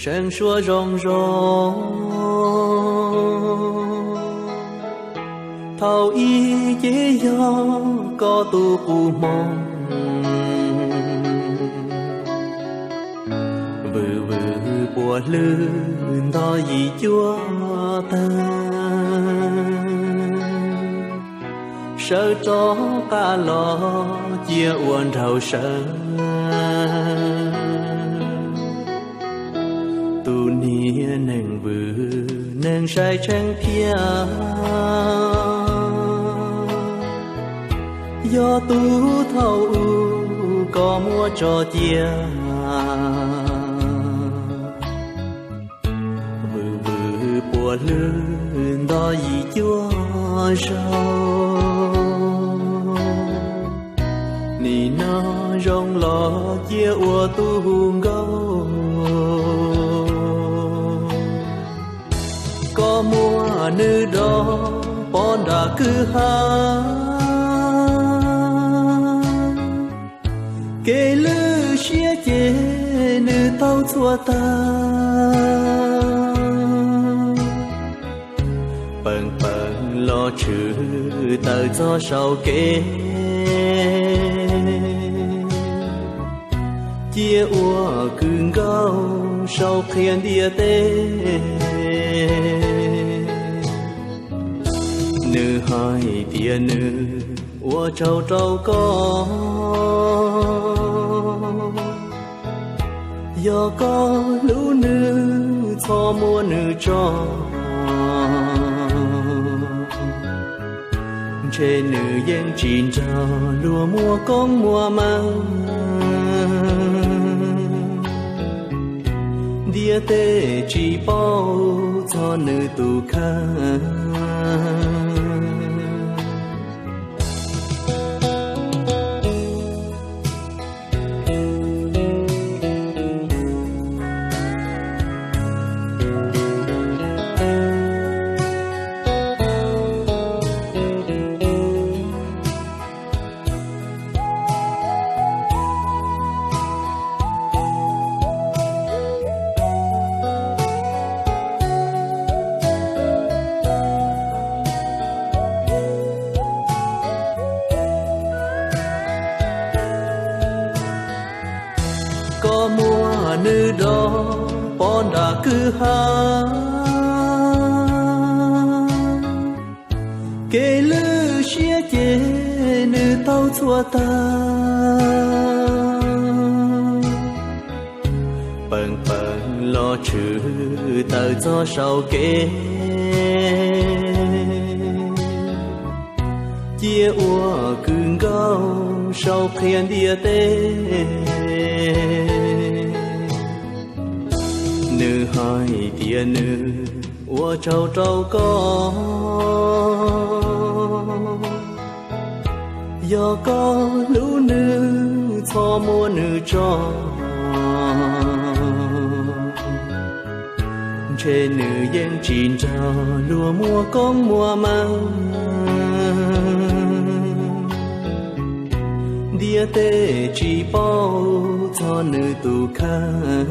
seev suab zoo zoo, thaum ub ces yog koj tus qub hmoov, vwm vwm puas hlwb nto yim cuaj tag, sawv rov qab los cia ua nraug sawv. Tus niag neeg vwm neeg sai tsheej thiab, yog tus thaum ub koj muab tso cia, vwm vwm puas hlwb nto yim cuaj zaug. Nim no zoo los cia ua tus hu nkauj, koj muab nws do pov nram kwj ha, kev lwj siab ces nws tau txhua tag. Peem peem los tshwm tawm txog saum kev, cia ua kwv nkauj sau qhia ntiaj teb. Nws hais tias nws ua tsaug rau koj, yog koj hlub nws txhob muab nws tso, ntshe nws yeej tsis nrog luag muaj koob muaj meej, ntiaj teb tsis paub txog nws tus kheej. Koj muab nws do pov nram kwj ha, kev lwj siab ces nws tau txhua tag. Peem peem los tshwm tawm txog saum kev, cia ua kwv nkauj sau qhia ntiaj teb. Nws hais tias nws ua tsaug rau koj, yog koj hlub nws txhob muab nws tso, ntshe nws yeej tsis nrog luag muaj koob muaj meej, ntiaj teb tsis paub txog nws tus kheej.